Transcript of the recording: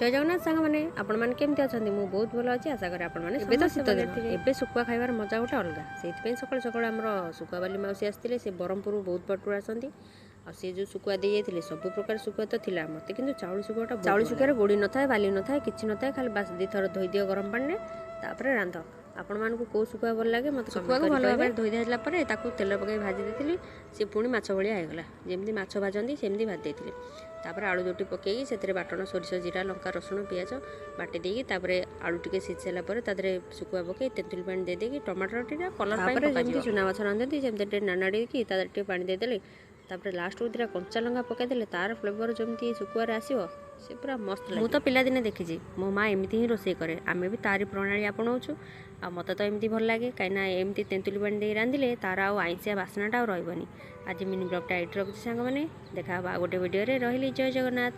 ଜୟ ଜଗନ୍ନାଥ ସାଙ୍ଗମାନେ, ଆପଣମାନେ କେମିତି ଅଛନ୍ତି? ମୁଁ ବହୁତ ଭଲ ଅଛି। ଆଶା କରେ ଆପଣମାନେ ଏବେ ତ ଶୀତ ଦିନ, ଏବେ ଶୁଖୁଆ ଖାଇବାର ମଜା ଗୋଟେ ଅଲଗା। ସେଇଥିପାଇଁ ସକାଳୁ ସକାଳୁ ଆମର ଶୁଖୁଆବାଲି ମାଉସୀ ଆସିଥିଲେ। ସେ ବ୍ରହ୍ମପୁର ବହୁତ ବାଟରୁ ଆସନ୍ତି। ଆଉ ସେ ଯେଉଁ ଶୁଖୁଆ ଦେଇ ଯାଇଥିଲେ, ସବୁ ପ୍ରକାର ଶୁଖୁଆ ତ ଥିଲା, ମୋତେ କିନ୍ତୁ ଚାଉଳ ଶୁଖୁଆଟା। ଚାଉଳ ଶୁଖୁଆରେ ଗୋଡ଼ି ନଥାଏ, ବାଲି ନଥାଏ, କିଛି ନଥାଏ। ଖାଲି ବାସ୍ 2 ଥର ଧୋଇଦିଅ ଗରମ ପାଣିରେ, ତାପରେ ରାନ୍ଧ। ଆପଣମାନଙ୍କୁ କେଉଁ ଶୁଖୁଆ ଭଲ ଲାଗେ, ମୋତେ ଶୁଖୁଆକୁ ଭଲ ଭାବରେ ଧୋଇ ସାରିଲା ପରେ ତାକୁ ତେଲ ପକାଇ ଭାଜି ଦେଇଥିଲି। ସେ ପୁଣି ମାଛ ଭଳିଆ ହେଇଗଲା। ଯେମିତି ମାଛ ଭାଜନ୍ତି, ସେମିତି ଭାଜି ଦେଇଥିଲି। ତାପରେ ଆଳୁ ଦୁଟି ପକାଇକି ସେଥିରେ ବାଟଣ, ସୋରିଷ, ଜିରା, ଲଙ୍କା, ରସୁଣ, ପିଆଜ ବାଟି ଦେଇକି, ତାପରେ ଆଳୁ ଟିକେ ସିଝି ସାରିଲା ପରେ ତା ଦେହରେ ଶୁଖୁଆ ପକାଇ ତେନ୍ତୁଳି ପାଣି ଦେଇଦେଇକି, ଟମାଟର ଟିକେ କଲର୍ ପାଇଁ। ତାପରେ ଯେମିତି ଚୁନା ମାଛ ରାନ୍ଧନ୍ତି, ସେମିତି ଟିକେ ନାନାଡ଼ିକି ତା ଦେହରେ ଟିକେ ପାଣି ଦେଇଦେଲେ, ତାପରେ ଲାଷ୍ଟକୁ 2ଟା କଞ୍ଚା ଲଙ୍କା ପକାଇଦେଲେ ତାର ଫ୍ଲେଭର ଯେମିତି ଶୁଖୁଆରେ ଆସିବ, ସେ ପୁରା ମସ୍ତ। ମୁଁ ତ ପିଲାଦିନେ ଦେଖିଛି, ମୋ ମା ଏମିତି ହିଁ ରୋଷେଇ କରେ। ଆମେ ବି ତାରି ପ୍ରଣାଳୀ ଆପଣାଉଛୁ। ଆଉ ମୋତେ ତ ଏମିତି ଭଲ ଲାଗେ, କାହିଁକିନା ଏମିତି ତେନ୍ତୁଳି ପାଣି ଦେଇ ରାନ୍ଧିଲେ ତାର ଆଉ ଆଇଁଷିଆ ବାସ୍ନାଟା ଆଉ ରହିବନି। ଆଜି ମିନି ବ୍ଲଗ୍ଟା ଏଇଠି ରଖୁଛି ସାଙ୍ଗମାନେ। ଦେଖା ହେବ ଆଉ ଗୋଟେ ଭିଡ଼ିଓରେ। ରହିଲି, ଜୟ ଜଗନ୍ନାଥ।